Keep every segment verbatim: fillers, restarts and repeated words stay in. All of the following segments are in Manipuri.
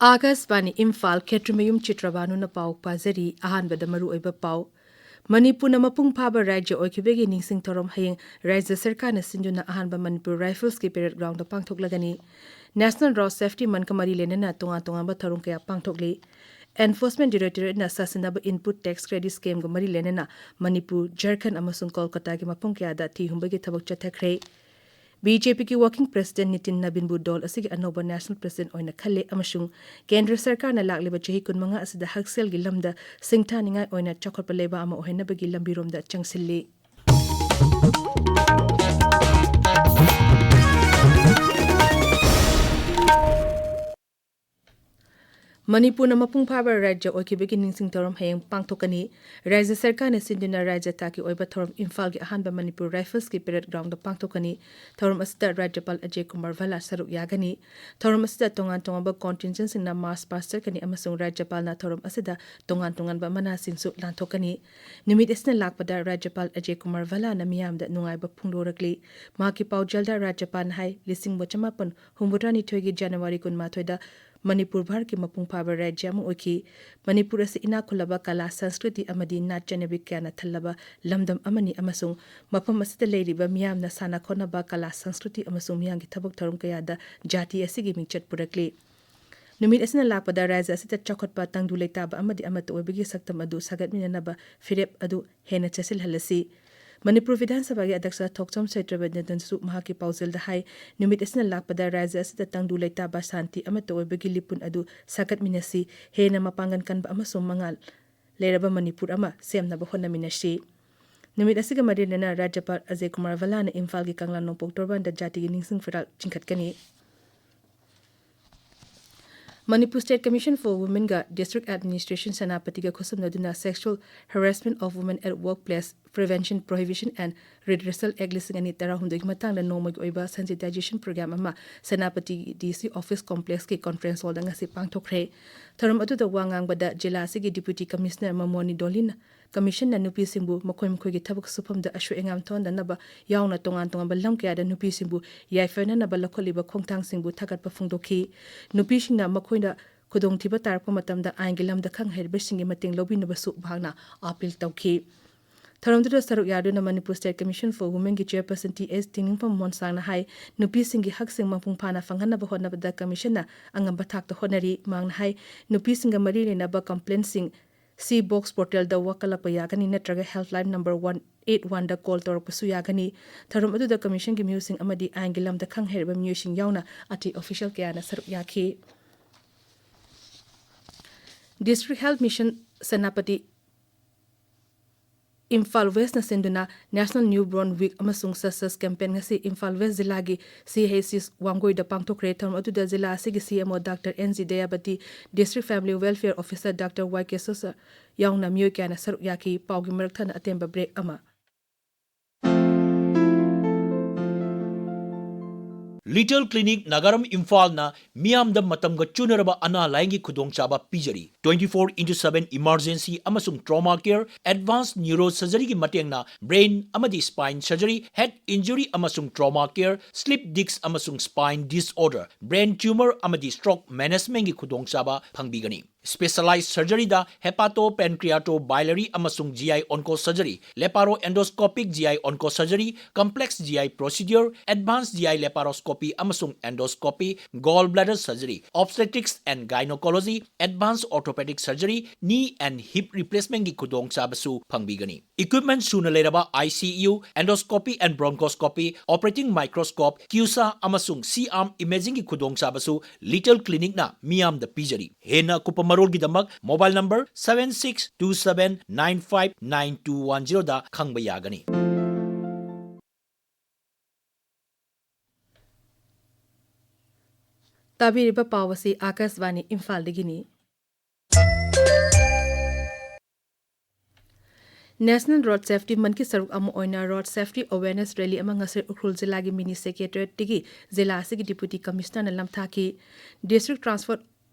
ꯑꯥꯀꯥꯁꯕꯥꯅꯤ ꯏꯝꯐꯥꯜ, ꯈꯦꯇ꯭ꯔꯤꯃꯌꯨꯝ ꯆꯤꯇ꯭ꯔꯕꯥꯅꯨꯅ ꯄꯥꯎ ꯄꯥꯖꯔꯤ꯫ ꯑꯍꯥꯟꯕꯗ ꯃꯔꯨꯑꯣꯏꯕ ꯄꯥꯎ꯫ ꯃꯅꯤꯄꯨꯔꯅ ꯃꯄꯨꯡ ꯐꯥꯕ ꯔꯥꯖ꯭ꯌ ꯑꯣꯏꯈꯤꯕꯒꯤ ꯅꯤꯡꯁꯤꯡ ꯊꯧꯔꯝ ꯍꯌꯦꯡ ꯔꯥꯖ꯭ꯌ ꯁꯔꯀꯥꯔꯅ ꯁꯤꯟꯗꯨꯅ ꯑꯍꯥꯟꯕ ꯃꯅꯤꯄꯨꯔ ꯔꯥꯏꯐꯜꯁꯀꯤ ꯄꯦꯔꯦꯗ ꯒ꯭ꯔꯥꯎꯟꯗ ꯄꯥꯡꯊꯣꯛꯂꯒꯅꯤ꯫ National Road Safety Monthꯀ ꯃꯔꯤ ꯂꯩꯅꯅ ꯇꯣꯉꯥꯟ ꯇꯣꯉꯥꯟꯕ ꯊꯧꯔꯝ ꯀꯌꯥ ꯄꯥꯡꯊꯣꯛꯂꯤ꯫ Enforcement Directorateꯅ ꯁꯥꯁꯤꯟꯅꯕ input tax credit scamꯒ ꯃꯔꯤ ꯂꯩꯅꯅ ꯃꯅꯤꯄꯨꯔ, ꯖꯔꯈꯟ ꯑꯃꯁꯨꯡ ꯀꯣꯜꯀꯇꯥꯒꯤ ꯃꯐꯝ ꯀꯌꯥꯗ ꯊꯤ ꯍꯨꯝꯕꯒꯤ ꯊꯕꯛ ꯆꯠꯊꯈ꯭ꯔꯦ꯫ BJPꯒꯤ working president ꯅꯤꯇꯤꯟ ꯅꯕꯤꯟꯕꯨ ꯗꯣꯜ ꯑꯁꯤꯒꯤ ꯑꯅꯧꯕ national president ꯑꯣꯏꯅ ꯈꯜꯂꯦ ꯑꯃꯁꯨꯡ ꯀꯦꯟꯗ꯭ꯔ ꯁꯔꯀꯥꯔꯅ ꯂꯥꯛꯂꯤꯕ ꯆꯍꯤ ꯀꯨꯟꯃꯉꯥ ꯑꯁꯤꯗ ꯍꯛꯁꯦꯜꯒꯤ ꯂꯝꯗ ꯁꯤꯡꯊꯥꯅꯤꯡꯉꯥꯏ ꯑꯣꯏꯅ ꯆꯥꯎꯈꯠꯄ ꯂꯩꯕꯥꯛ ꯑꯃ ꯑꯣꯏꯍꯟꯅꯕꯒꯤ ꯂꯝꯕꯤꯔꯣꯝꯗ ꯆꯪꯁꯤꯜꯂꯤ꯫ ꯃꯅꯤꯄꯨꯔꯅ ꯃꯄꯨꯡ ꯐꯥꯕ ꯔꯥꯖ꯭ꯌ ꯑꯣꯏꯈꯤꯕꯒꯤ ꯅꯤꯡꯁꯤꯡ ꯊꯧꯔꯝ ꯍꯌꯦꯡ ꯄꯥꯡꯊꯣꯛꯀꯅꯤ꯫ ꯔꯥꯖ꯭ꯌ ꯁꯔꯀꯥꯔꯅ ꯁꯤꯟꯗꯨꯅ ꯔꯥꯖ꯭ꯌ ꯊꯥꯛꯀꯤ ꯑꯣꯏꯕ ꯊꯧꯔꯝ ꯏꯝꯐꯥꯜꯒꯤ ꯑꯍꯥꯟꯕ ꯃꯅꯤꯄꯨꯔ ꯔꯥꯏꯐꯜꯁꯀꯤ ꯄꯦꯔꯦꯗ ꯒ꯭ꯔꯥꯎꯟꯗ ꯄꯥꯡꯊꯣꯛꯀꯅꯤ꯫ ꯊꯧꯔꯝ ꯑꯁꯤꯗ ꯔꯥꯖ꯭ꯌꯄꯥꯜ ꯑꯖꯌ ꯀꯨꯃꯥꯔ ꯚꯜꯂꯥ ꯁꯔꯨꯛ ꯌꯥꯒꯅꯤ꯫ ꯊꯧꯔꯝ ꯑꯁꯤꯗ ꯇꯣꯉꯥꯟ ꯇꯣꯉꯥꯟꯕ contingentꯁꯤꯡꯅ march past ꯆꯠꯀꯅꯤ ꯑꯃꯁꯨꯡ ꯔꯥꯖ꯭ꯌꯄꯥꯜꯅ ꯊꯧꯔꯝ ꯑꯁꯤꯗ ꯇꯣꯉꯥꯟ ꯇꯣꯉꯥꯟꯕ ꯃꯅꯥꯁꯤꯡꯁꯨ ꯂꯥꯟꯊꯣꯛꯀꯅꯤ꯫ ꯅꯨꯃꯤꯠ ꯑꯁꯤꯅ ꯂꯥꯛꯄꯗ ꯔꯥꯖ꯭ꯌꯄꯥꯜ ꯑꯖꯌ ꯀꯨꯃꯥꯔ ꯚꯜꯂꯥꯅ ꯃꯤꯌꯥꯝꯗ ꯅꯨꯡꯉꯥꯏꯕ ꯐꯣꯡꯗꯣꯔꯛꯂꯤ꯫ ꯃꯍꯥꯛꯀꯤ ꯄꯥꯎꯖꯦꯜꯗ ꯔꯥꯖ꯭ꯌꯄꯥꯜꯅ ꯍꯥꯏ, ꯂꯤꯁꯤꯡ ꯑꯃ ꯆꯃꯥꯄꯟ ꯍꯨꯝꯐꯨꯇꯔꯥꯅꯤꯊꯣꯏꯒꯤ ꯖꯅꯋꯥꯔꯤ ꯀꯨꯟꯃꯥꯊꯣꯏꯗ ꯃꯅꯤꯄꯨꯔ ꯚꯥꯔꯠꯀꯤ ꯃꯄꯨꯡ ꯐꯥꯕ ꯔꯥꯖ꯭ꯌ ꯑꯃ ꯑꯣꯏꯈꯤ꯫ ꯃꯅꯤꯄꯨꯔ ꯑꯁꯤ ꯏꯅꯥꯛ ꯈꯨꯜꯂꯕ ꯀꯂꯥ, ꯁꯪꯁꯀ꯭ꯔꯤꯇꯤ ꯑꯃꯗꯤ ꯅꯥꯠ ꯆꯠꯅꯕꯤ ꯀꯌꯥꯅ ꯊꯜꯂꯕ ꯂꯝꯗꯝ ꯑꯃꯅꯤ ꯑꯃꯁꯨꯡ ꯃꯐꯝ ꯑꯁꯤꯗ ꯂꯩꯔꯤꯕ ꯃꯤꯌꯥꯝꯅ ꯁꯥꯟꯅ ꯈꯣꯠꯅꯕ, ꯀꯂꯥ, ꯁꯪꯁꯀ꯭ꯔꯤꯇꯤ ꯑꯃꯁꯨꯡ ꯃꯤꯌꯥꯝꯒꯤ ꯊꯕꯛ ꯊꯧꯔꯝ ꯀꯌꯥꯗ ꯖꯥꯇꯤ ꯑꯁꯤꯒꯤ ꯃꯤꯡꯆꯠ ꯄꯨꯔꯛꯂꯤ꯫ ꯅꯨꯃꯤꯠ ꯑꯁꯤꯅ ꯂꯥꯛꯄꯗ ꯔꯥꯖ꯭ꯌ ꯑꯁꯤꯗ ꯆꯥꯎꯈꯠꯄ, ꯇꯪꯗꯨ ꯂꯩꯇꯥꯕ ꯑꯃꯗꯤ ꯑꯃꯠꯇ ꯑꯣꯏꯕꯒꯤ ꯁꯛꯇꯝ ꯑꯗꯨ ꯁꯥꯒꯠꯃꯤꯟꯅꯅꯕ ꯐꯤꯔꯦꯞ ꯑꯗꯨ ꯍꯦꯟꯅ ꯆꯦꯠꯁꯤꯜꯍꯜꯂꯁꯤ꯫ ꯃꯅꯤꯄꯨꯔ ꯕꯤꯙꯥꯟ ꯁꯚꯥꯒꯤ ꯑꯗ꯭ꯌꯛꯁ ꯊꯣꯛꯆꯣꯝ ꯁꯩꯇ꯭ꯔꯕꯗꯅꯁꯨ ꯃꯍꯥꯛꯀꯤ ꯄꯥꯎꯖꯦꯜꯗ ꯍꯥꯏ, ꯅꯨꯃꯤꯠ ꯑꯁꯤꯅ ꯂꯥꯛꯄꯗ ꯔꯥꯖ꯭ꯌ ꯑꯁꯤꯗ ꯇꯪꯗꯨ ꯂꯩꯇꯥꯕ, ꯁꯥꯟꯇꯤ ꯑꯃꯠꯇ ꯑꯣꯏꯕꯒꯤ ꯂꯤꯄꯨꯟ ꯑꯗꯨ ꯁꯥꯒꯠꯃꯤꯟꯅꯁꯤ, ꯍꯦꯟꯅ ꯃꯄꯥꯡꯒꯜ ꯀꯟꯕ ꯑꯃꯁꯨꯡ ꯃꯉꯥꯜ ꯂꯩꯔꯕ ꯃꯅꯤꯄꯨꯔ ꯑꯃ ꯁꯦꯝꯅꯕ ꯍꯣꯠꯅꯃꯤꯟꯅꯁꯤ꯫ ꯅꯨꯃꯤꯠ ꯑꯁꯤꯒ ꯃꯔꯤ ꯂꯩꯅꯅ ꯔꯥꯖ꯭ꯌꯄꯥꯜ ꯑꯖꯌ ꯀꯨꯃꯥꯔ ꯚꯜꯂꯥꯅ ꯏꯝꯐꯥꯜꯒꯤ ꯀꯪꯂꯥ ꯅꯣꯡꯄꯣꯛ ꯇꯣꯔꯕꯥꯟꯗ ꯖꯥꯇꯤꯒꯤ ꯅꯤꯡꯁꯤꯡ ꯐꯤꯔꯥꯜ ꯆꯤꯡꯈꯠꯀꯅꯤ꯫ Manipur State Commission for Womenꯒ District Administration ꯁꯦꯅꯥꯄꯇꯤꯒ ꯈꯨꯠꯁꯝꯅꯗꯨꯅ Sexual Harassment of Women at Workplace Prevention, Prohibition and Redressal Act ꯂꯤꯁꯤꯡ ꯑꯅꯤ ꯇꯔꯥꯍꯨꯝꯗꯣꯏꯒꯤ ꯃꯇꯥꯡꯗ ꯅꯣꯡꯃꯒꯤ ꯑꯣꯏꯕ sensitization program ꯑꯃ ꯁꯦꯅꯥꯄꯇꯤ DC office complexꯀꯤ conference hallꯗ ꯉꯁꯤ ꯄꯥꯡꯊꯣꯛꯈ꯭ꯔꯦ꯫ ꯊꯧꯔꯝ ꯑꯗꯨꯗ ꯋꯥ ꯉꯥꯡꯕꯗ ꯖꯤꯂꯥ ꯑꯁꯤꯒꯤ Deputy Commissioner ꯃꯃꯣꯅꯤ ꯗꯣꯂꯤꯅ Commissionꯅ ꯅꯨꯄꯤꯁꯤꯡꯕꯨ ꯃꯈꯣꯏ ꯃꯈꯣꯏꯒꯤ ꯊꯕꯛ ꯁꯨꯐꯝꯗ ꯑꯁꯣꯏ ꯑꯉꯥꯝ ꯊꯣꯛꯍꯟꯗꯅꯕ ꯌꯥꯎꯅ ꯇꯣꯉꯥꯟ ꯇꯣꯉꯥꯟꯕ ꯂꯝ ꯀꯌꯥꯗ ꯅꯨꯄꯤꯁꯤꯡꯕꯨ ꯌꯥꯏꯐꯅꯅꯕ ꯂꯧꯈꯠꯂꯤꯕ ꯈꯣꯡꯊꯥꯡꯁꯤꯡꯕꯨ ꯊꯥꯒꯠꯄ ꯐꯣꯡꯗꯣꯛꯈꯤ꯫ ꯅꯨꯄꯤꯁꯤꯡꯅ ꯃꯈꯣꯏꯅ ꯈꯨꯗꯣꯡꯊꯤꯕ ꯇꯥꯔꯛꯄ ꯃꯇꯝꯗ ꯑꯥꯏꯟꯒꯤ ꯂꯝꯗ ꯈꯪ ꯍꯩꯔꯕꯁꯤꯡꯒꯤ ꯃꯇꯦꯡ ꯂꯧꯕꯤꯅꯕꯁꯨ ꯃꯍꯥꯛꯅ ꯑꯥꯄꯤꯜ ꯇꯧꯈꯤ꯫ ꯊꯧꯔꯝꯗꯨꯗ ꯁꯔꯨꯛ ꯌꯥꯗꯨꯅ ꯃꯅꯤꯄꯨꯔ State Commission for Womenꯒꯤ Chairperson ꯇꯤ ꯑꯦꯁ ꯇꯤꯡꯅꯤꯡꯐꯝ ꯃꯣꯟꯁꯥꯡꯅ ꯍꯥꯏ, ꯅꯨꯄꯤꯁꯤꯡꯒꯤ ꯍꯛꯁꯤꯡ ꯃꯄꯨꯡ ꯐꯥꯅ ꯐꯪꯍꯟꯅꯕ ꯍꯣꯠꯅꯕꯗ Commissionꯅ ꯑꯉꯝꯕ ꯊꯥꯛꯇ ꯍꯣꯠꯅꯔꯤ꯫ ꯃꯍꯥꯛꯅ ꯍꯥꯏ, ꯅꯨꯄꯤꯁꯤꯡꯒ ꯃꯔꯤ ꯂꯩꯅꯕ complaintꯁꯤꯡ ꯁꯤ ꯕꯣꯛꯁ ꯄꯣꯔꯇꯦꯜꯗ ꯋꯥꯀꯠꯂꯛꯄ ꯌꯥꯒꯅꯤ, ꯅꯠꯇ꯭ꯔꯒ helpline number one eight oneꯗ call ꯇꯧꯔꯛꯄꯁꯨ ꯌꯥꯒꯅꯤ꯫ ꯊꯧꯔꯝ ꯑꯗꯨꯗ Commissionꯒꯤ ꯃꯤꯑꯣꯏꯁꯤꯡ ꯑꯃꯗꯤ ꯑꯥꯏꯟꯒꯤ ꯂꯝꯗ ꯈꯪ ꯍꯩꯔꯕ ꯃꯤꯑꯣꯏꯁꯤꯡ ꯌꯥꯎꯅ ꯑꯇꯩ official ꯀꯌꯥꯅ ꯁꯔꯨꯛ ꯌꯥꯈꯤ꯫ District Health Mission Senapati, Imphal Westꯅ ꯁꯤꯟꯗꯨꯅ National Newborn Week ꯑꯃꯁꯨꯡ census campaign ꯉꯁꯤ ꯏꯝꯐꯥꯜ West ꯖꯤꯂꯥꯒꯤ ꯁꯤ ꯑꯩꯆ ꯁꯤ ꯋꯥꯡꯒꯣꯏꯗ ꯄꯥꯡꯊꯣꯛꯈ꯭ꯔꯦ꯫ ꯊꯧꯔꯝ ꯑꯗꯨꯗ ꯖꯤꯂꯥ ꯑꯁꯤꯒꯤ C M O doctor N G Dayabati, District Family Welfare Officer doctor Y K ꯁꯣꯁ ꯌꯥꯎꯅ ꯃꯤꯑꯣꯏ ꯀꯌꯥꯅ ꯁꯔꯨꯛ ꯌꯥꯈꯤ꯫ ꯄꯥꯎꯒꯤ ꯃꯔꯛ ꯊꯠꯅ ꯑꯇꯦꯟꯕ break ꯑꯃ꯫ Little Clinic ꯅꯥꯒꯥꯔꯝ ꯏꯝꯐꯥꯜꯅ ꯃꯤꯌꯥꯝꯗ ꯃꯇꯝꯒ ꯆꯨꯅꯔꯕ ꯑꯅꯥ ꯂꯥꯏꯌꯦꯡꯒꯤ ꯈꯨꯗꯣꯡꯆꯥꯕ ꯄꯤꯖꯔꯤ꯫ Twenty four into seven emergency ꯑꯃꯁꯨꯡ trauma care, advanced neurosurgeryꯒꯤ ꯃꯇꯦꯡꯅ brain ꯑꯃꯗꯤ spine surgery, head injury ꯑꯃꯁꯨꯡ trauma care, slip disc ꯑꯃꯁꯨꯡ spine disorder, brain tumor ꯑꯃꯗꯤ stroke managementꯒꯤ ꯈꯨꯗꯣꯡꯆꯥꯕ ꯐꯪꯕꯤꯒꯅꯤ꯫ Specialized surgeryꯗ hepato-pancreato-biliary ꯑꯃꯁꯨꯡ G I onco surgery, laparoendoscopic G I onco surgery, complex G I procedure, advanced G I laparoscopy ꯑꯃꯁꯨꯡ endoscopy, gall bladder surgery, obstetrics and gynecology, advanced orthopedic surgery, knee and hip replacementꯒꯤ ꯈꯨꯗꯣꯡꯆꯥꯕꯁꯨ ꯐꯪꯕꯤꯒꯅꯤ꯫ Equipment ꯁꯨꯅ ꯂꯩꯔꯕ I C U, endoscopy and bronchoscopy, operating microscope, CUSA ꯑꯃꯁꯨꯡ C-arm imagingꯒꯤ ꯈꯨꯗꯣꯡꯆꯥꯕꯁꯨ Little Clinicꯅ ꯃꯤꯌꯥꯝꯗ ꯄꯤꯖꯔꯤ꯫ ꯍꯦꯟꯅ ꯑꯀꯨꯞꯄ ꯃꯔꯣꯜꯒꯤꯗꯃꯛ mobile number seven six two seven nine five nine two one zeroꯗ ꯈꯪꯕ ꯌꯥꯒꯅꯤ꯫ ꯇꯥꯕꯤꯔꯤꯕ ꯄꯥꯎ ꯑꯁꯤ ꯑꯥꯀꯥꯁꯕꯥꯅꯤ ꯏꯝꯐꯥꯜꯗꯒꯤꯅꯤ꯫ National Road Safety Monthꯀꯤ ꯁꯔꯨꯛ ꯑꯃ ꯑꯣꯏꯅ Road Safety Awareness Rally ꯑꯃ ꯉꯁꯤ ꯎꯈ꯭ꯔꯨꯜ ꯖꯤꯂꯥꯒꯤ Mini Secretariatꯇꯒꯤ ꯖꯤꯂꯥ ꯑꯁꯤꯒꯤ Deputy Commissionerꯅ ꯂꯝꯊꯥꯈꯤ꯫ District Transport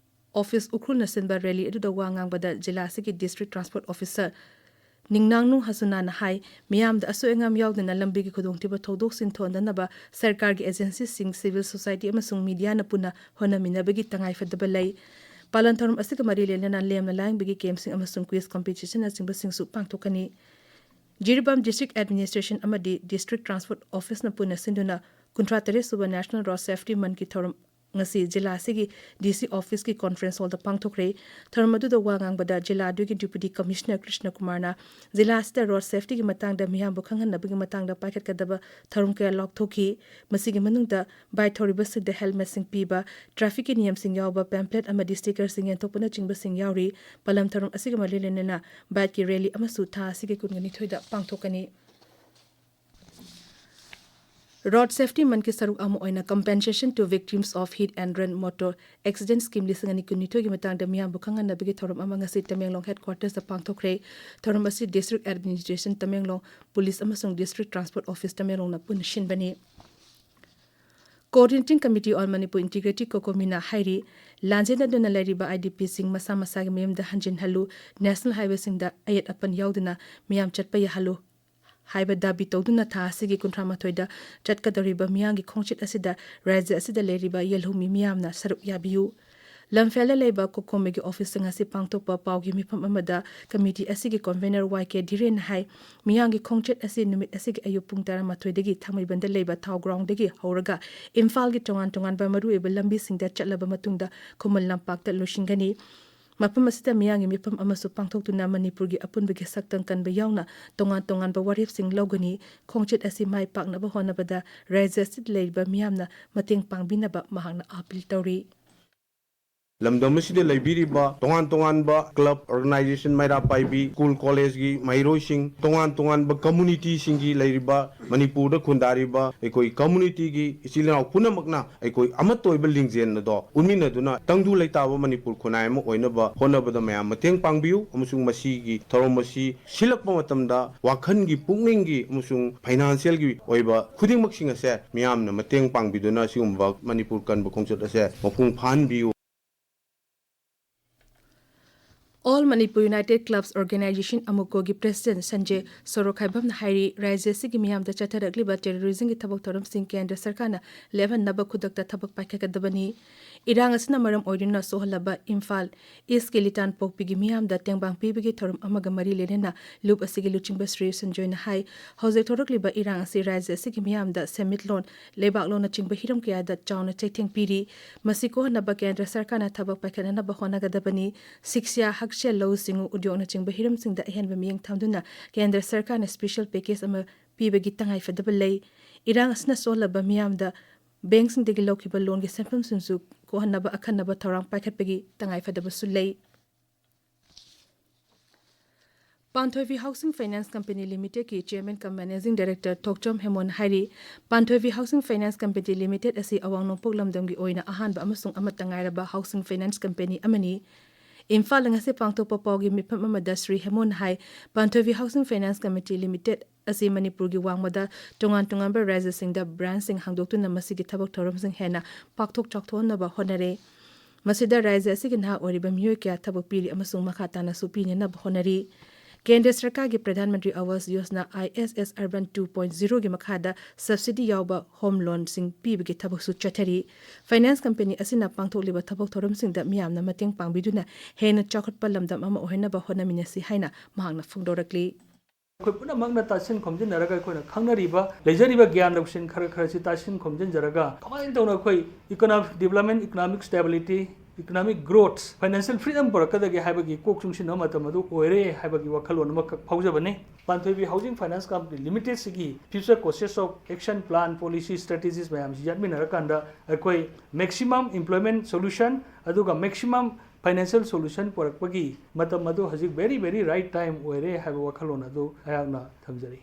Office ꯎꯈ꯭ꯔꯨꯜꯅ ꯁꯤꯟꯕ rally ꯑꯗꯨꯗ ꯋꯥ ꯉꯥꯡꯕꯗ ꯖꯤꯂꯥ ꯑꯁꯤꯒꯤ District Transport Officer ꯅꯤꯡꯅꯥꯡꯅꯨ ꯍꯁꯨꯅꯥꯅ ꯍꯥꯏ, ꯃꯤꯌꯥꯝꯗ ꯑꯁꯣꯏ ꯑꯉꯥꯝ ꯌꯥꯎꯗꯅ ꯂꯝꯕꯤꯒꯤ ꯈꯨꯗꯣꯡꯊꯤꯕ ꯊꯧꯗꯣꯛꯁꯤꯡ ꯊꯣꯟꯗꯅꯕ ꯁꯔꯀꯥꯔꯒꯤ agencyꯁꯤꯡ, civil society ꯑꯃꯁꯨꯡ mediaꯅ ꯄꯨꯟꯅ ꯍꯣꯠꯅꯃꯤꯟꯅꯕꯒꯤ ꯇꯉꯥꯏꯐꯗꯕ ꯂꯩ꯫ ꯄꯥꯂꯟ ꯊꯧꯔꯝ ꯑꯁꯤꯒ ꯃꯔꯤ ꯂꯩꯅꯅ ꯂꯦꯝꯅ ꯂꯥꯏꯌꯦꯡꯕꯒꯤ ꯀꯦꯝꯞꯁꯤꯡ ꯑꯃꯁꯨꯡ quiz competitionꯅꯆꯤꯡꯕꯁꯤꯡꯁꯨ ꯄꯥꯡꯊꯣꯛꯀꯅꯤ꯫ ꯖꯤꯔꯤꯕꯥꯝ District Administration ꯑꯃꯗꯤ District Transport Officeꯅ ꯄꯨꯟꯅ ꯁꯤꯟꯗꯨꯅ ꯀꯨꯟꯊ꯭ꯔꯥ ꯇꯔꯦꯠ ꯁꯨꯕ National Road Safety Monthꯀꯤ ꯊꯧꯔꯝ ꯉꯁꯤ ꯖꯤꯂꯥ ꯑꯁꯤꯒꯤ DC officeꯀꯤ conference hallꯗ ꯄꯥꯡꯊꯣꯛꯈ꯭ꯔꯦ꯫ ꯊꯧꯔꯝ ꯑꯗꯨꯗ ꯋꯥ ꯉꯥꯡꯕꯗ ꯖꯤꯂꯥ ꯑꯗꯨꯒꯤ Deputy Commissioner ꯀ꯭ꯔꯤꯁꯅ ꯀꯨꯃꯥꯔꯅ ꯖꯤꯂꯥ ꯑꯁꯤꯗ road safetyꯒꯤ ꯃꯇꯥꯡꯗ ꯃꯤꯌꯥꯝꯕꯨ ꯈꯪꯍꯟꯅꯕꯒꯤ ꯃꯇꯥꯡꯗ ꯄꯥꯏꯈꯠꯀꯗꯕ ꯊꯧꯔꯝ ꯀꯌꯥ ꯂꯥꯎꯊꯣꯛꯈꯤ꯫ ꯃꯁꯤꯒꯤ ꯃꯅꯨꯡꯗ bike ꯊꯧꯔꯤꯕꯁꯤꯡꯗ helmetꯁꯤꯡ ꯄꯤꯕ, trafficꯀꯤ ꯅꯤꯌꯝꯁꯤꯡ ꯌꯥꯎꯕ pamphlet ꯑꯃꯗꯤ stickerꯁꯤꯡ ꯌꯦꯟꯊꯣꯛꯄꯅꯆꯤꯡꯕꯁꯤꯡ ꯌꯥꯎꯔꯤ꯫ ꯄꯥꯂꯟ ꯊꯧꯔꯝ ꯑꯁꯤꯒ ꯃꯔꯤ ꯂꯩꯅꯅ bikeꯀꯤ rally ꯑꯃꯁꯨ ꯊꯥ ꯑꯁꯤꯒꯤ ꯀꯨꯟꯒ ꯅꯤꯊꯣꯏꯗ ꯄꯥꯡꯊꯣꯛꯀꯅꯤ꯫ Road Safety Monthꯀꯤ ꯁꯔꯨꯛ ꯑꯃ ꯑꯣꯏꯅ Compensation to Victims of Hit and Run Motor Accident Scheme ꯂꯤꯁꯤꯡ ꯑꯅꯤ ꯀꯨꯟꯅꯤꯊꯣꯏꯒꯤ ꯃꯇꯥꯡꯗ ꯃꯤꯌꯥꯝꯕꯨ ꯈꯪꯍꯟꯅꯕꯒꯤ ꯊꯧꯔꯝ ꯑꯃ ꯉꯁꯤ ꯇꯃꯦꯡꯂꯣꯡ headquartersꯇ ꯄꯥꯡꯊꯣꯛꯈ꯭ꯔꯦ꯫ ꯊꯧꯔꯝ ꯑꯁꯤ District Administration ꯇꯃꯦꯡꯂꯣꯡ, Police ꯑꯃꯁꯨꯡ District Transport Office ꯇꯃꯦꯡꯂꯣꯡꯅ ꯄꯨꯟꯅ ꯁꯤꯟꯕꯅꯤ꯫ Coordinating Committee on Manipur Integrity COCOMIꯅ ꯍꯥꯏꯔꯤ, ꯂꯥꯟꯖꯦꯟꯅꯗꯨꯅ ꯂꯩꯔꯤꯕ IDPꯁꯤꯡ ꯃꯁꯥ ꯃꯁꯥꯒꯤ ꯃꯌꯨꯝꯗ ꯍꯟꯖꯤꯟꯍꯜꯂꯨ, national highwayꯁꯤꯡꯗ ꯑꯌꯦꯠ ꯑꯄꯟ ꯌꯥꯎꯗꯅ ꯃꯤꯌꯥꯝ ꯆꯠꯄ ꯌꯥꯍꯜꯂꯨ ꯍꯥꯏꯕ ꯗꯥꯕꯤ ꯇꯧꯗꯨꯅ ꯊꯥ ꯑꯁꯤꯒꯤ ꯀꯨꯟꯊ꯭ꯔꯥ ꯃꯥꯊꯣꯏꯗ ꯆꯠꯀꯗꯧꯔꯤꯕ ꯃꯤꯌꯥꯝꯒꯤ ꯈꯣꯡꯆꯠ ꯑꯁꯤꯗ ꯔꯥꯖ꯭ꯌ ꯑꯁꯤꯗ ꯂꯩꯔꯤꯕ ꯌꯦꯜꯍꯧꯃꯤ ꯃꯤꯌꯥꯝꯅ ꯁꯔꯨꯛ ꯌꯥꯕꯤꯌꯨ꯫ ꯂꯝꯐꯦꯜꯗ ꯂꯩꯕ COCOMIꯒꯤ officeꯇ ꯉꯁꯤ ꯄꯥꯡꯊꯣꯛꯄ ꯄꯥꯎꯒꯤ ꯃꯤꯐꯝ ꯑꯃꯗ committee ꯑꯁꯤꯒꯤ convener YK ꯙꯤꯔꯦꯟꯅ ꯍꯥꯏ, ꯃꯤꯌꯥꯝꯒꯤ ꯈꯣꯡꯆꯠ ꯑꯁꯤ ꯅꯨꯃꯤꯠ ꯑꯁꯤꯒꯤ ꯑꯌꯨꯛ ꯄꯨꯡ ꯇꯔꯥꯃꯥꯊꯣꯏꯗꯒꯤ ꯊꯥꯡꯃꯩꯕꯟꯗ ꯂꯩꯕ ꯊꯥꯎ groundꯗꯒꯤ ꯍꯧꯔꯒ ꯏꯝꯐꯥꯜꯒꯤ ꯇꯣꯉꯥꯟ ꯇꯣꯉꯥꯟꯕ ꯃꯔꯨꯑꯣꯏꯕ ꯂꯝꯕꯤꯁꯤꯡꯗ ꯆꯠꯂꯕ ꯃꯇꯨꯡꯗ ꯈꯨꯃꯟ ꯂꯝꯄꯥꯛꯇ ꯂꯣꯏꯁꯤꯟꯒꯅꯤ꯫ ꯃꯐꯝ ꯑꯁꯤꯗ ꯃꯤꯌꯥꯝꯒꯤ ꯃꯤꯐꯝ ꯑꯃꯁꯨ ꯄꯥꯡꯊꯣꯛꯇꯨꯅ ꯃꯅꯤꯄꯨꯔꯒꯤ ꯑꯄꯨꯟꯕꯒꯤ ꯁꯛꯇꯝ ꯀꯟꯕ ꯌꯥꯎꯅ ꯇꯣꯉꯥꯟ ꯇꯣꯉꯥꯟꯕ ꯋꯥꯔꯦꯞꯁꯤꯡ ꯂꯧꯒꯅꯤ꯫ ꯈꯣꯡꯆꯠ ꯑꯁꯤ ꯃꯥꯏ ꯄꯥꯛꯅꯕ ꯍꯣꯠꯅꯕꯗ ꯔꯥꯖ꯭ꯌ ꯑꯁꯤꯗ ꯂꯩꯔꯤꯕ ꯃꯤꯌꯥꯝꯅ ꯃꯇꯦꯡ ꯄꯥꯡꯕꯤꯅꯕ ꯃꯍꯥꯛꯅ appeal ꯇꯧꯔꯤ꯫ ꯂꯝꯗꯝ ꯑꯁꯤꯗ ꯂꯩꯕꯤꯔꯤꯕ ꯇꯣꯉꯥꯟ ꯇꯣꯉꯥꯟꯕ club, organisation, ꯃꯩꯔꯥ ꯄꯥꯏꯕꯤ, school, collegeꯀꯤ ꯃꯍꯩꯔꯣꯏꯁꯤꯡ, ꯇꯣꯉꯥꯟ ꯇꯣꯉꯥꯟꯕ communityꯁꯤꯡꯒꯤ ꯂꯩꯔꯤꯕ ꯃꯅꯤꯄꯨꯔꯗ ꯈꯨꯟꯗꯥꯔꯤꯕ ꯑꯩꯈꯣꯏ communityꯒꯤ ꯏꯆꯤꯜ ꯏꯅꯥꯎ ꯄꯨꯝꯅꯃꯛꯅ ꯑꯩꯈꯣꯏ ꯑꯃꯠꯇ ꯑꯣꯏꯕ ꯂꯤꯡꯖꯦꯜ ꯑꯗꯣ ꯎꯠꯃꯤꯟꯅꯗꯨꯅ ꯇꯪꯗꯨ ꯂꯩꯇꯥꯕ ꯃꯅꯤꯄꯨꯔ ꯈꯨꯟꯅꯥꯏ ꯑꯃ ꯑꯣꯏꯅꯕ ꯍꯣꯠꯅꯕꯗ ꯃꯌꯥꯝ ꯃꯇꯦꯡ ꯄꯥꯡꯕꯤꯌꯨ, ꯑꯃꯁꯨꯡ ꯃꯁꯤꯒꯤ ꯊꯧꯔꯝ ꯑꯁꯤ ꯁꯤꯜꯂꯛꯄ ꯃꯇꯝꯗ ꯋꯥꯈꯜꯒꯤ, ꯄꯨꯛꯅꯤꯡꯒꯤ ꯑꯃꯁꯨꯡ financialꯒꯤ ꯑꯣꯏꯕ ꯈꯨꯗꯤꯡꯃꯛꯁꯤꯡ ꯑꯁꯦ ꯃꯤꯌꯥꯝꯅ ꯃꯇꯦꯡ ꯄꯥꯡꯕꯤꯗꯨꯅ ꯁꯤꯒꯨꯝꯕ ꯃꯅꯤꯄꯨꯔ ꯀꯟꯕ ꯈꯣꯡꯆꯠ ꯑꯁꯦ ꯃꯄꯨꯡ ꯐꯥꯍꯟꯕꯤꯌꯨ꯫ All Manipur United Clubs Organization, ꯑꯃꯨꯀꯣꯒꯤ President ꯁꯟꯖꯦ ꯁꯣꯔꯣꯈꯥꯏꯕꯝꯅ ꯍꯥꯏꯔꯤ, ꯔꯥꯖ꯭ꯌ ꯑꯁꯤꯒꯤ ꯃꯤꯌꯥꯝꯗ ꯆꯠꯊꯔꯛꯂꯤꯕ terrorismꯒꯤ ꯊꯕꯛ ꯊꯧꯔꯝꯁꯤꯡ ꯀꯦꯟꯗ꯭ꯔ ꯁꯔꯀꯥꯔꯅ ꯂꯦꯞꯍꯟꯅꯕ ꯈꯨꯗꯛꯇ ꯊꯕꯛ ꯄꯥꯏꯈꯠꯀꯗꯕꯅꯤ꯫ ꯏꯔꯥꯡ ꯑꯁꯤꯅ ꯃꯔꯝ ꯑꯣꯏꯗꯨꯅ ꯁꯣꯛꯍꯜꯂꯕ ꯏꯝꯐꯥꯜ Eastꯀꯤ ꯂꯤꯇꯥꯟꯄꯣꯛꯄꯤꯒꯤ ꯃꯤꯌꯥꯝꯗ ꯇꯦꯡꯕꯥꯡ ꯄꯤꯕꯒꯤ ꯊꯧꯔꯝ ꯑꯃꯒ ꯃꯔꯤ ꯂꯩꯅꯅ ꯂꯨꯞ ꯑꯁꯤꯒꯤ ꯂꯨꯆꯤꯡꯕ ꯁ꯭ꯔꯤ ꯁꯟꯖꯣꯏꯅ ꯍꯥꯏ, ꯍꯧꯖꯤꯛ ꯊꯣꯔꯛꯂꯤꯕ ꯏꯔꯥꯡ ꯑꯁꯤ ꯔꯥꯖ꯭ꯌ ꯑꯁꯤꯒꯤ ꯃꯤꯌꯥꯝꯗ ꯁꯦꯟꯃꯤꯠꯂꯣꯟ, ꯂꯩꯕꯥꯛꯂꯣꯟꯅꯆꯤꯡꯕ ꯍꯤꯔꯝ ꯀꯌꯥꯗ ꯆꯥꯎꯅ ꯆꯩꯊꯦꯡ ꯄꯤꯔꯤ꯫ ꯃꯁꯤ ꯀꯣꯛꯍꯟꯅꯕ ꯀꯦꯟꯗ꯭ꯔ ꯁꯔꯀꯥꯔꯅ ꯊꯕꯛ ꯄꯥꯏꯈꯠꯅꯅꯕ ꯍꯣꯠꯅꯒꯗꯕꯅꯤ꯫ ꯁꯤꯛꯁꯥ, ꯍꯛꯁꯦꯜ, ꯂꯧꯎ ꯁꯤꯡꯎ, ꯎꯗ꯭ꯌꯣꯒꯅꯆꯤꯡꯕ ꯍꯤꯔꯝꯁꯤꯡꯗ ꯑꯍꯦꯟꯕ ꯃꯤꯠꯌꯦꯡ ꯊꯝꯗꯨꯅ ꯀꯦꯟꯗ꯭ꯔ ꯁꯔꯀꯥꯔꯅ special package ꯑꯃ ꯄꯤꯕꯒꯤ ꯇꯉꯥꯏꯐꯗꯕ ꯂꯩ꯫ ꯏꯔꯥꯡ ꯑꯁꯤꯅ ꯁꯣꯛꯍꯜꯂꯕ ꯃꯤꯌꯥꯝꯗ bankꯁꯤꯡꯗꯒꯤ ꯂꯧꯈꯤꯕ loanꯒꯤ ꯁꯦꯟꯐꯝꯁꯤꯡꯁꯨ ꯀꯣꯛꯍꯟꯅꯕ ꯑꯈꯟꯅꯕ ꯊꯧꯔꯥꯡ ꯄꯥꯏꯈꯠꯄꯒꯤ ꯇꯉꯥꯏꯐꯗꯕꯁꯨ ꯂꯩ꯫ ꯄꯥꯟꯊꯣꯏꯕꯤ Housing Finance Company Limitedꯀꯤ Chairman cum Managing Director ꯊꯣꯛꯆꯣꯝ ꯍꯦꯃꯣꯟ ꯍꯥꯏꯔꯤ, ꯄꯥꯟꯊꯣꯏꯕꯤ Housing Finance Company Limited ꯑꯁꯤ ꯑꯋꯥꯡ ꯅꯣꯡꯄꯣꯛ ꯂꯝꯗꯝꯒꯤ ꯑꯣꯏꯅ ꯑꯍꯥꯟꯕ ꯑꯃꯁꯨꯡ ꯑꯃꯠꯇ ꯉꯥꯏꯔꯕ housing finance company ꯑꯃꯅꯤ꯫ ꯏꯝꯐꯥꯜꯗ ꯉꯁꯤ ꯄꯥꯡꯊꯣꯛꯄ ꯄꯥꯎꯒꯤ ꯃꯤꯐꯝ ꯑꯃꯗ ꯁ꯭ꯔꯤ ꯍꯦꯃꯣꯟ ꯍꯥꯏ, ꯄꯥꯟꯊꯣꯏꯕꯤ Housing Finance Company Limited ꯑꯁꯤ ꯃꯅꯤꯄꯨꯔꯒꯤ ꯋꯥꯡꯃꯗ ꯇꯣꯉꯥꯟ ꯇꯣꯉꯥꯟꯕ ꯔꯥꯖ꯭ꯌꯁꯤꯡꯗ branchꯁꯤꯡ ꯍꯥꯡꯗꯣꯛꯇꯨꯅ ꯃꯁꯤꯒꯤ ꯊꯕꯛ ꯊꯧꯔꯝꯁꯤꯡ ꯍꯦꯟꯅ ꯄꯥꯛꯊꯣꯛ ꯆꯥꯎꯊꯣꯛꯍꯟꯅꯕ ꯍꯣꯠꯅꯔꯦ꯫ ꯃꯁꯤꯗ ꯔꯥꯖ꯭ꯌ ꯑꯁꯤꯒꯤ ꯅꯍꯥ ꯑꯣꯏꯔꯤꯕ ꯃꯤꯑꯣꯏ ꯀꯌꯥ ꯊꯕꯛ ꯄꯤꯔꯤ ꯑꯃꯁꯨꯡ ꯃꯈꯥ ꯇꯥꯅꯁꯨ ꯄꯤꯅꯅꯕ ꯍꯣꯠꯅꯔꯤ꯫ ꯀꯦꯟꯗ꯭ꯔ ꯁꯔꯀꯥꯔꯒꯤ ꯄ꯭ꯔꯙꯥꯟ ꯃꯟꯇ꯭ꯔꯤ ꯑꯋꯥꯁ Yojana, ISS Urban two point zeroꯒꯤ ꯃꯈꯥꯗ subsidy ꯌꯥꯎꯕ home loanꯁꯤꯡ ꯄꯤꯕꯒꯤ ꯊꯕꯛꯁꯨ ꯆꯠꯊꯔꯤ꯫ Finance company ꯑꯁꯤꯅ ꯄꯥꯡꯊꯣꯛꯂꯤꯕ ꯊꯕꯛ ꯊꯧꯔꯝꯁꯤꯡꯗ ꯃꯤꯌꯥꯝꯅ ꯃꯇꯦꯡ ꯄꯥꯡꯕꯤꯗꯨꯅ ꯍꯦꯟꯅ ꯆꯥꯎꯈꯠꯄ ꯂꯝꯗꯝ ꯑꯃ ꯑꯣꯏꯍꯟꯅꯕ ꯍꯣꯠꯅꯃꯤꯟꯅꯁꯤ ꯍꯥꯏꯅ ꯃꯍꯥꯛꯅ ꯐꯣꯡꯗꯣꯔꯛꯂꯤ꯫ ꯑꯩꯈꯣꯏ ꯄꯨꯝꯅꯃꯛꯅ ꯇꯥꯁꯤꯟ ꯈꯣꯝꯖꯤꯟꯅꯔꯒ ꯑꯩꯈꯣꯏꯅ ꯈꯪꯅꯔꯤꯕ, ꯂꯩꯖꯔꯤꯕ ꯒ꯭ꯌꯥꯟ ꯂꯧꯁꯤꯡ ꯈꯔ ꯈꯔꯁꯤ ꯇꯥꯁꯤꯟ ꯈꯣꯝꯖꯤꯟꯖꯔꯒ ꯀꯃꯥꯏꯅ ꯇꯧꯅ ꯑꯩꯈꯣꯏ economic development, economic stability, economic growth, financial freedom ꯄꯨꯔꯛꯀꯗꯒꯦ ꯍꯥꯏꯕꯒꯤ ꯀꯣꯛ ꯆꯨꯡꯁꯤꯟꯅꯕ ꯃꯇꯝ ꯑꯗꯨ ꯑꯣꯏꯔꯦ ꯍꯥꯏꯕꯒꯤ ꯋꯥꯈꯜꯂꯣꯟ ꯑꯃꯈꯛ ꯐꯥꯎꯖꯕꯅꯤ꯫ ꯄꯥꯟꯊꯣꯏꯕꯤ Housing Finance Company Limitedꯁꯤꯒꯤ future courses of action plan, policy, strategies ꯃꯌꯥꯝꯁꯤ ꯌꯥꯠꯃꯤꯟꯅꯔꯀꯥꯟꯗ ꯑꯩꯈꯣꯏ maximum employment solution ꯑꯗꯨꯒ maximum financial solution ꯄꯨꯔꯛꯄꯒꯤ ꯃꯇꯝ ꯑꯗꯨ ꯍꯧꯖꯤꯛ very, very right time ꯑꯣꯏꯔꯦ ꯍꯥꯏꯕ ꯋꯥꯈꯜꯂꯣꯟ ꯑꯗꯨ ꯑꯩꯍꯥꯛꯅ ꯊꯝꯖꯔꯤ꯫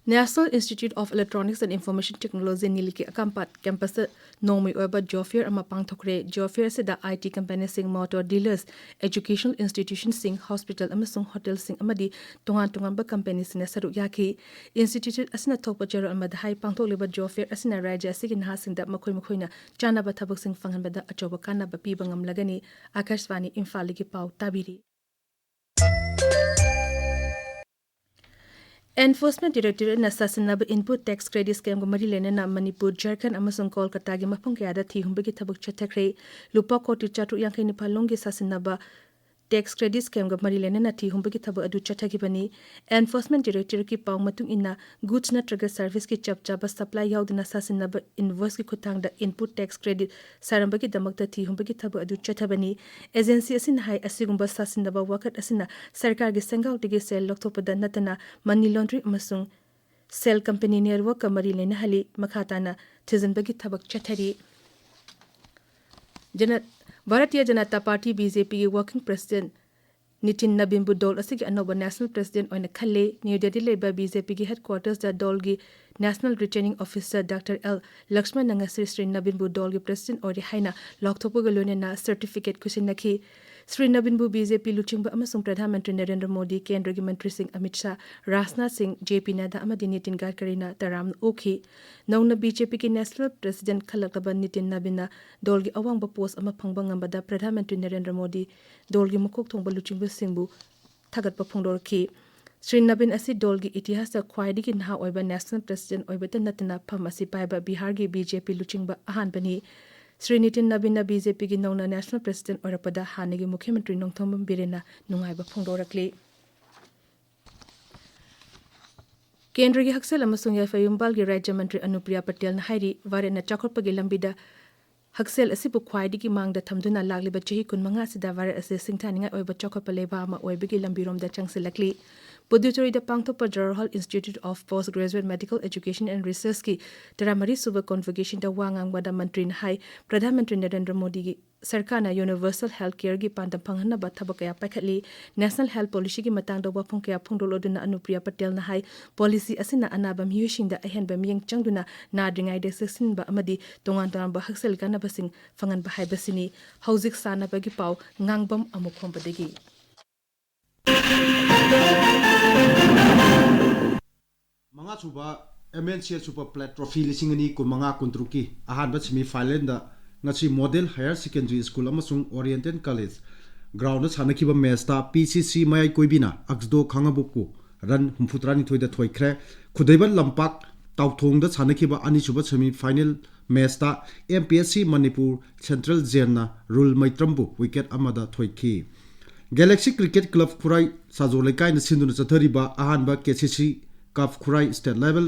National Institute of Electronics and Information Technology, ꯅꯤꯜꯒꯤ ꯑꯀꯥꯝꯄꯥꯠ campus ꯇ ꯅꯣꯡꯃꯩ ꯑꯣꯏꯕ job fair ꯑꯃ ꯄꯥꯡꯊꯣꯛꯈ꯭ꯔꯦ꯫ Job fair ꯑꯁꯤꯗ I T company ꯁꯤꯡ, motor dealers, educational institution ꯁꯤꯡ, hospital ꯑꯃꯁꯨꯡ hotel ꯁꯤꯡ ꯑꯃꯗꯤ ꯇꯣꯉꯥꯟ ꯇꯣꯉꯥꯟꯕ company ꯁꯤꯡꯅ ꯁꯔꯨꯛ ꯌꯥꯈꯤ꯫ Institute ꯑꯁꯤꯅ ꯊꯣꯛꯄ ꯆꯦꯔꯣꯜ ꯑꯃꯗ ꯍꯥꯏ, ꯄꯥꯡꯊꯣꯛꯂꯤꯕ job fair ꯑꯁꯤꯅ ꯔꯥꯖ꯭ꯌ ꯑꯁꯤꯒꯤ ꯅꯍꯥꯁꯤꯡꯗ ꯃꯈꯣꯏ ꯃꯈꯣꯏꯅ ꯆꯥꯅꯕ ꯊꯕꯛꯁꯤꯡ ꯐꯪꯍꯟꯕꯗ ꯑꯆꯧꯕ ꯀꯥꯟꯅꯕ ꯄꯤꯕ ꯉꯝꯂꯒꯅꯤ꯫ ꯑꯥꯀꯥꯁꯕꯥꯅꯤ ꯏꯝꯐꯥꯜꯗꯒꯤ ꯄꯥꯎ ꯇꯥꯕꯤꯔꯤ꯫ Enforcement Directorate ꯅ ꯁꯥꯁꯤꯟꯅꯕ input tax credit scam ꯒ ꯃꯔꯤ ꯂꯩꯅꯅ ꯃꯅꯤꯄꯨꯔ, ꯖꯔꯈꯟ ꯑꯃꯁꯨꯡ ꯀꯣꯜꯀꯇꯥꯒꯤ ꯃꯐꯝ ꯀꯌꯥꯗ ꯊꯤ ꯍꯨꯝꯕꯒꯤ ꯊꯕꯛ ꯆꯠꯊꯈ꯭ꯔꯦ꯫ ꯂꯨꯄꯥ ꯀꯣꯇꯤ ꯆꯥꯇ꯭ꯔꯨꯛ ꯌꯥꯡꯈꯩ ꯅꯤꯄꯥꯜ ꯂꯣꯝꯒꯤ ꯁꯥꯁꯤꯟꯅꯕ tax credit scam ꯒ ꯃꯔꯤ ꯂꯩꯅꯅ ꯊꯤ ꯍꯨꯝꯕꯒꯤ ꯊꯕꯛ ꯑꯗꯨ ꯆꯠꯊꯈꯤꯕꯅꯤ꯫ Enforcement Directorate ꯀꯤ ꯄꯥꯎ ꯃꯇꯨꯡ ꯏꯟꯅ, goods ꯅꯠꯇ꯭ꯔꯒ service ꯀꯤ ꯆꯞ ꯆꯥꯕ supply ꯌꯥꯎꯗꯅ ꯁꯥꯁꯤꯟꯅꯕ invoice ꯀꯤ ꯈꯨꯠꯊꯥꯡꯗ input tax credit ꯁꯥꯔꯝꯕꯒꯤꯗꯃꯛꯇ ꯊꯤ ꯍꯨꯝꯕꯒꯤ ꯊꯕꯛ ꯑꯗꯨ ꯆꯠꯊꯕꯅꯤ꯫ Agency ꯑꯁꯤꯅ ꯍꯥꯏ, ꯑꯁꯤꯒꯨꯝꯕ ꯁꯥꯁꯤꯟꯅꯕ ꯋꯥꯀꯠ ꯑꯁꯤꯅ ꯁꯔꯀꯥꯔꯒꯤ ꯁꯦꯟꯒꯥꯎꯗꯒꯤ ꯁꯦꯜ ꯂꯧꯊꯣꯛꯄꯗ ꯅꯠꯇꯅ money laundering ꯑꯃꯁꯨꯡ cell company network ꯀ ꯃꯔꯤ ꯂꯩꯅꯍꯜꯂꯤ꯫ ꯃꯈꯥ ꯇꯥꯅ ꯊꯤꯖꯤꯟꯕꯒꯤ ꯊꯕꯛ ꯆꯠꯊꯔꯤ꯫ ꯖꯅ-, Bharatiya Janata party, B J P ꯒꯤ working president ꯅꯤꯇꯤꯟ ꯅꯕꯤꯟꯕꯨ ꯗꯣꯜ ꯑꯁꯤꯒꯤ ꯑꯅꯧꯕ national president ꯑꯣꯏꯅ ꯈꯜꯂꯦ꯫ ꯅ꯭ꯌꯨ ꯗꯦꯜꯂꯤ ꯂꯩꯕ B J P ꯒꯤ headquarters ꯇ ꯗꯣꯜꯒꯤ national returning officer Doctor L ꯂꯛꯁꯃꯟꯅ ꯉꯁꯤ ꯁ꯭ꯔꯤ ꯅꯕꯤꯟꯕꯨ ꯗꯣꯜꯒꯤ president ꯑꯣꯏꯔꯦ ꯍꯥꯏꯅ ꯂꯥꯎꯊꯣꯛꯄꯒ ꯂꯣꯏꯅꯅ certificate ꯈꯨꯠꯁꯤꯟꯅꯈꯤ꯫ Shri ꯅꯕꯤꯟꯕꯨ B J P ꯂꯨꯆꯤꯡꯕ ꯑꯃꯁꯨꯡ ꯄ꯭ꯔꯙꯥꯟ ꯃꯟꯇ꯭ꯔꯤ ꯅꯔꯦꯟꯗ꯭ꯔ ꯃꯣꯗꯤ, ꯀꯦꯟꯗ꯭ꯔꯒꯤ ꯃꯟꯇ꯭ꯔꯤꯁꯤꯡ ꯑꯃꯤꯠ ꯁꯥꯍ, ꯔꯥꯖꯅꯥꯊ ꯁꯤꯡ, J P ꯅꯗꯥ ꯑꯃꯗꯤ ꯅꯤꯇꯤꯟ ꯒꯗꯀꯔꯤꯅ ꯇꯔꯥꯝꯅ ꯑꯣꯛꯈꯤ꯫ ꯅꯧꯅ B J P ꯒꯤ national president ꯈꯜꯂꯛꯂꯕ ꯅꯤꯇꯤꯟ ꯅꯕꯤꯟꯅ ꯗꯣꯜꯒꯤ ꯑꯋꯥꯡꯕ post ꯑꯃ ꯐꯪꯕ ꯉꯝꯕꯗ ꯄ꯭ꯔꯙꯥꯟ ꯃꯟꯇ꯭ꯔꯤ ꯅꯔꯦꯟꯗ꯭ꯔ ꯃꯣꯗꯤ, ꯗꯣꯜꯒꯤ ꯃꯀꯣꯛ ꯊꯣꯡꯕ ꯂꯨꯆꯤꯡꯕꯁꯤꯡꯕꯨ ꯊꯥꯒꯠꯄ ꯐꯣꯡꯗꯣꯔꯛꯈꯤ꯫ ꯁ꯭ꯔꯤ ꯅꯕꯤꯟ ꯑꯁꯤ ꯗꯣꯜꯒꯤ ꯏꯇꯤꯍꯥꯁꯇ ꯈ꯭ꯋꯥꯏꯗꯒꯤ ꯅꯍꯥ ꯑꯣꯏꯕ national president ꯑꯣꯏꯕꯇ ꯅꯠꯇꯅ ꯐꯝ ꯑꯁꯤ ꯄꯥꯏꯕ ꯕꯤꯍꯥꯔꯒꯤ B J P ꯂꯨꯆꯤꯡꯕ ꯑꯍꯥꯟꯕꯅꯤ꯫ Shri Nitin ꯅꯕꯤꯟꯅ B J P ꯒꯤ ꯅꯧꯅ national president ꯑꯣꯏꯔꯛꯄꯗ ꯍꯥꯟꯅꯒꯤ ꯃꯨꯈ꯭ꯌ ꯃꯟꯇ꯭ꯔꯤ ꯅꯣꯡꯊꯣꯝꯕꯝ ꯕꯤꯔꯦꯟꯅ ꯅꯨꯡꯉꯥꯏꯕ ꯐꯣꯡꯗꯣꯔꯛꯂꯤ꯫ ꯀꯦꯟꯗ꯭ꯔꯒꯤ ꯍꯛꯁꯦꯜ ꯑꯃꯁꯨꯡ ꯌꯥꯏꯐ ꯌꯨꯝꯕꯥꯜꯒꯤ ꯔꯥꯖ꯭ꯌ ꯃꯟꯇ꯭ꯔꯤ ꯑꯅꯨꯄ꯭ꯔꯤꯌꯥ ꯄꯇꯦꯜꯅ ꯍꯥꯏꯔꯤ, ꯚꯥꯔꯠꯅ ꯆꯥꯎꯈꯠꯄꯒꯤ ꯂꯝꯕꯤꯗ ꯍꯛꯁꯦꯜ ꯑꯁꯤꯕꯨ ꯈ꯭ꯋꯥꯏꯗꯒꯤ ꯃꯥꯡꯗ ꯊꯝꯗꯨꯅ ꯂꯥꯛꯂꯤꯕ ꯆꯍꯤ ꯀꯨꯟꯃꯉꯥ ꯑꯁꯤꯗ ꯚꯥꯔꯠ ꯑꯁꯤ ꯁꯤꯡꯊꯥꯅꯤꯡꯉꯥꯏ ꯑꯣꯏꯕ ꯆꯥꯎꯈꯠꯄ ꯂꯩꯕꯥꯛ ꯑꯃ ꯑꯣꯏꯕꯒꯤ ꯂꯝꯕꯤꯔꯣꯝꯗ ꯆꯪꯁꯤꯜꯂꯛꯂꯤ꯫ ꯄꯨꯗꯨꯆꯦꯔꯤꯗ ꯄꯥꯡꯊꯣꯛꯄ Jawaharlal Institute of Post Graduate Medical Education and Researchꯀꯤ ꯇꯔꯥꯃꯔꯤ ꯁꯨꯕ convocationꯗ ꯋꯥ ꯉꯥꯡꯕꯗ ꯃꯟꯇ꯭ꯔꯤꯅ ꯍꯥꯏ, ꯄ꯭ꯔꯙꯥꯟ ꯃꯟꯇ꯭ꯔꯤ ꯅꯔꯦꯟꯗ꯭ꯔ ꯃꯣꯗꯤꯒꯤ ꯁꯔꯀꯥꯔꯅ universal health careꯒꯤ ꯄꯥꯟꯗꯝ ꯐꯪꯍꯟꯅꯕ ꯊꯕꯛ ꯀꯌꯥ ꯄꯥꯏꯈꯠꯂꯤ꯫ National Health Policyꯒꯤ ꯃꯇꯥꯡꯗ ꯋꯥꯐꯝ ꯀꯌꯥ ꯐꯣꯡꯗꯣꯛꯂꯗꯨꯅ ꯑꯅꯨꯄ꯭ꯔꯤꯌꯥ ꯄꯇꯦꯜꯅ ꯍꯥꯏ, policy ꯑꯁꯤꯅ ꯑꯅꯥꯕ ꯃꯤꯑꯣꯏꯁꯤꯡꯗ ꯑꯍꯦꯟꯕ ꯃꯤꯠꯌꯦꯡ ꯆꯪꯗꯨꯅ ꯅꯥꯗ꯭ꯔꯤꯉꯩꯗ ꯆꯦꯛꯁꯤꯟꯕ ꯑꯃꯗꯤ ꯇꯣꯉꯥꯟ ꯇꯣꯉꯥꯟꯕ ꯍꯛꯁꯦꯜ ꯀꯥꯟꯅꯕꯁꯤꯡ ꯐꯪꯍꯟꯕ ꯍꯥꯏꯕꯁꯤꯅꯤ꯫ ꯍꯧꯖꯤꯛ ꯁꯥꯟꯅꯕꯒꯤ ꯄꯥꯎ꯫ ꯉꯥꯡꯕꯝ ꯑꯃꯨꯈꯣꯝꯕꯗꯒꯤ꯫ ꯃꯉꯥꯁꯨꯕ MNCL Super Plate Trophy ꯂꯤꯁꯤꯡ ꯑꯅꯤ ꯀꯨꯟꯃꯉꯥ ꯀꯨꯟꯇꯔꯨꯛꯀꯤ ꯑꯍꯥꯟꯕ semi finalꯗ ꯉꯁꯤ Model Higher Secondary School ꯑꯃꯁꯨꯡ Oriental College groundꯗ ꯁꯥꯟꯅꯈꯤꯕ matchꯇ PCC ꯃꯌꯥꯏ ꯀꯣꯏꯕꯤꯅ ꯑꯛꯁꯗꯣ ꯈꯥꯉꯕꯣꯛꯄꯨ run ꯍꯨꯝꯐꯨꯇꯔꯥꯅꯤꯊꯣꯏꯗ ꯊꯣꯏꯈ꯭ꯔꯦ꯫ ꯈꯨꯗꯩꯕꯟ ꯂꯝꯄꯥꯛ ꯇꯥꯎꯊꯣꯡꯗ ꯁꯥꯟꯅꯈꯤꯕ ꯑꯅꯤꯁꯨꯕ semi final matchꯇ MPSC ꯃꯅꯤꯄꯨꯔ Central Zainꯅ ꯔꯨꯜ ꯃꯩꯇ꯭ꯔꯝꯕꯨ wicket ꯑꯃꯗ ꯊꯣꯏꯈꯤ꯫ Galaxy Cricket Club ꯈꯨꯔꯥꯏ ꯁꯥꯖꯣ ꯂꯩꯀꯥꯏꯅ ꯁꯤꯟꯗꯨꯅ ꯆꯠꯊꯔꯤꯕ ꯑꯍꯥꯟꯕ KCC Cup ꯈꯨꯔꯥꯏ state level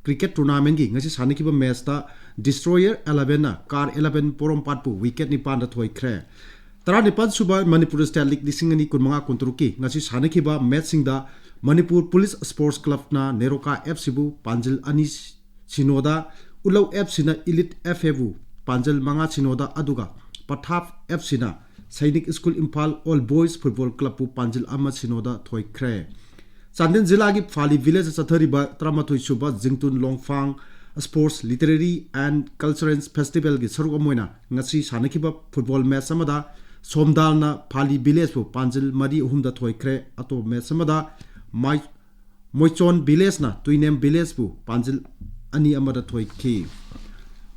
cricket tournamentꯀꯤ ꯉꯁꯤ ꯁꯥꯟꯅꯈꯤꯕ matchꯇ Destroyer elevenꯅ Car eleven ꯄꯣꯔꯣꯝꯄꯥꯠꯄꯨ wicket ꯅꯤꯄꯥꯟꯗ ꯊꯣꯏꯈ꯭ꯔꯦ꯫ ꯇꯔꯥꯅꯤꯄꯥꯟ ꯁꯨꯕ Manipur State League ꯂꯤꯁꯤꯡ ꯑꯅꯤ ꯀꯨꯟꯃꯉꯥ ꯀꯨꯟꯇꯔꯨꯛꯀꯤ ꯉꯁꯤ ꯁꯥꯟꯅꯈꯤꯕ matchꯁꯤꯡꯗ Manipur Police Sports Clubꯅ NEROCA FCꯕꯨ ꯄꯥꯟꯖꯤꯜ ꯑꯅꯤ ꯁꯤꯅꯣꯗ, ꯎꯂꯧ FCꯅ Elite FAꯕꯨ ꯄꯥꯟꯖꯤꯜ ꯃꯉꯥ ꯁꯤꯅꯣꯗ, ꯑꯗꯨꯒ ꯄꯊꯥꯞ FCꯅ Sainik School Imphal All Boys Football Clubꯄꯨ ꯄꯥꯟꯖꯤꯜ ꯑꯃ ꯁꯤꯅꯣꯗ ꯊꯣꯏꯈ꯭ꯔꯦ꯫ ꯆꯥꯟꯗꯦꯜ ꯖꯤꯂꯥꯒꯤ ꯐꯥꯂꯤ villageꯇ ꯆꯠꯊꯔꯤꯕ ꯇꯔꯥꯃꯥꯊꯣꯏ ꯁꯨꯕ ꯖꯤꯡꯇꯨꯟ ꯂꯣꯡꯐꯥꯡ Sports Literary and Cultural Festivalꯒꯤ ꯁꯔꯨꯛ ꯑꯃ ꯑꯣꯏꯅ ꯉꯁꯤ ꯁꯥꯟꯅꯈꯤꯕ football match ꯑꯃꯗ ꯁꯣꯝꯗꯥꯜꯅ ꯐꯥꯂꯤ villageꯄꯨ ꯄꯥꯟꯖꯤꯜ ꯃꯔꯤ ꯑꯍꯨꯝꯗ ꯊꯣꯏꯈ꯭ꯔꯦ꯫ ꯑꯇꯣꯞꯄ match ꯑꯃꯗ ꯃꯥꯏ-, ꯃꯣꯏꯆꯣꯟ villageꯅ ꯇꯨꯏꯅꯦꯝ villageꯄꯨ ꯄꯥꯟꯖꯤꯜ ꯑꯅꯤ ꯑꯃꯗ ꯊꯣꯏꯈꯤ꯫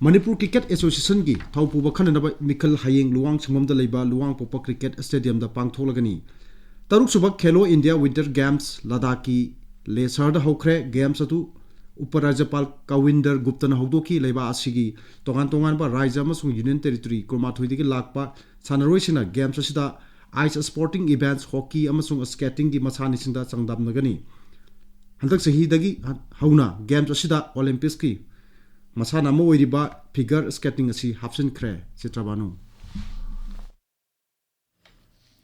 Manipur Cricket Associationꯒꯤ ꯊꯧꯄꯨꯕ ꯈꯟꯅꯅꯕ ꯃꯤꯈꯜ ꯍꯌꯦꯡ ꯂꯨꯋꯥꯡ ꯁꯪꯕꯝꯗ ꯂꯩꯕ ꯂꯨꯋꯥꯡꯄꯣꯛꯄ Cricket Stadiumꯗ ꯄꯥꯡꯊꯣꯛꯂꯒꯅꯤ꯫ ꯇꯔꯨꯛꯁꯨꯕ Khelo India Winter Games ꯂꯗꯥꯈꯀꯤ ꯂꯦꯁꯔꯗ ꯍꯧꯈ꯭ꯔꯦ꯫ Games ꯑꯗꯨ ꯎꯄ ꯔꯥꯖ꯭ꯌꯄꯥꯜ ꯀꯋꯤꯟꯗꯔ ꯒꯨꯞꯇꯅ ꯍꯧꯗꯣꯛꯈꯤ꯫ ꯂꯩꯕꯥꯛ ꯑꯁꯤꯒꯤ ꯇꯣꯉꯥꯟ ꯇꯣꯉꯥꯟꯕ ꯔꯥꯖ꯭ꯌ ꯑꯃꯁꯨꯡ Union Territory ꯀꯨꯟꯃꯥꯊꯣꯏꯗꯒꯤ ꯂꯥꯛꯄ ꯁꯥꯟꯅꯔꯣꯏꯁꯤꯡꯅ games ꯑꯁꯤꯗ ice sporting events, hockey ꯑꯃꯁꯨꯡ skatingꯒꯤ ꯃꯁꯥꯟꯅꯁꯤꯡꯗ ꯆꯥꯡꯗꯝꯅꯒꯅꯤ꯫ ꯍꯟꯗꯛ ꯆꯍꯤꯗꯒꯤ ꯍꯧꯅ games ꯑꯁꯤꯗ Olympicsꯀꯤ ꯃꯁꯥꯟꯅ ꯑꯃ ꯑꯣꯏꯔꯤꯕ figure skating ꯑꯁꯤ ꯍꯥꯞꯆꯤꯟꯈ꯭ꯔꯦ꯫ ꯆꯤꯇ꯭ꯔꯕꯥꯅꯨ꯫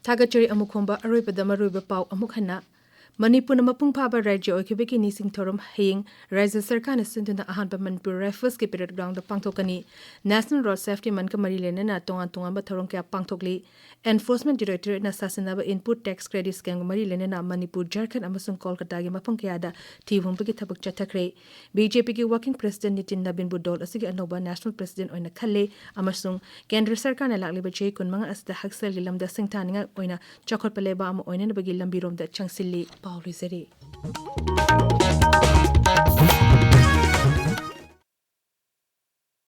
ꯊꯥꯒꯠꯆꯔꯤ ꯑꯃꯨꯈꯣꯝꯕ꯫ ꯑꯔꯣꯏꯕꯗ ꯃꯔꯨꯑꯣꯏꯕ ꯄꯥꯎ ꯑꯃꯨꯛ ꯍꯟꯅ꯫ ꯃꯅꯤꯄꯨꯔꯅ ꯃꯄꯨꯡ ꯐꯥꯕ ꯔꯥꯖ꯭ꯌ ꯑꯣꯏꯈꯤꯕꯒꯤ ꯅꯤꯡꯁꯤꯡ ꯊꯧꯔꯝ ꯍꯌꯦꯡ ꯔꯥꯖ꯭ꯌ ꯁꯔꯀꯥꯔꯅ ꯁꯤꯟꯗꯨꯅ ꯑꯍꯥꯟꯕ ꯃꯅꯤꯄꯨꯔ ꯔꯥꯏꯐꯜꯁꯀꯤ ꯄꯦꯔꯦꯗ ꯒ꯭ꯔꯥꯎꯟꯗ ꯄꯥꯡꯊꯣꯛꯀꯅꯤ꯫ National Road Safety Monthꯀ ꯃꯔꯤ ꯂꯩꯅꯅ ꯇꯣꯉꯥꯟ ꯇꯣꯉꯥꯟꯕ ꯊꯧꯔꯝ ꯀꯌꯥ ꯄꯥꯡꯊꯣꯛꯂꯤ꯫ Enforcement Directorateꯅ ꯁꯥꯁꯤꯟꯅꯕ Input Tax Credit Scamꯒ ꯃꯔꯤ ꯂꯩꯅꯅ ꯃꯅꯤꯄꯨꯔ, ꯖꯔꯈꯟꯗ ꯑꯃꯁꯨꯡ ꯀꯣꯜꯀꯇꯥꯒꯤ ꯃꯐꯝ ꯀꯌꯥꯗ ꯊꯤꯍꯨꯝꯕꯒꯤ ꯊꯕꯛ ꯆꯠꯊꯈ꯭ꯔꯦ꯫ BJPꯒꯤ working president ꯅꯤꯇꯤꯟ ꯅꯕꯤꯟꯕꯨ ꯗꯣꯜ ꯑꯁꯤꯒꯤ ꯑꯅꯧꯕ national president ꯑꯣꯏꯅ ꯈꯜꯂꯦ ꯑꯃꯁꯨꯡ ꯀꯦꯟꯗ꯭ꯔ ꯁꯔꯀꯥꯔꯅ ꯂꯥꯛꯂꯤꯕ ꯆꯍꯤ ꯀꯨꯟꯃꯉꯥ ꯑꯁꯤꯗ ꯍꯛꯁꯦꯜꯒꯤ ꯂꯝꯗ ꯁꯤꯡꯊꯥꯅꯤꯡꯉꯥꯏ ꯑꯣꯏꯅ ꯆꯥꯎꯈꯠꯄ ꯂꯩꯕꯥꯛ ꯑꯃ ꯑꯣꯏꯅꯅꯕꯒꯤ ꯂꯝꯕꯤꯔꯣꯝꯗ ꯆꯪꯁꯤꯜꯂꯤ꯫ ꯄꯥꯎ ꯂꯣꯏꯖꯔꯦ꯫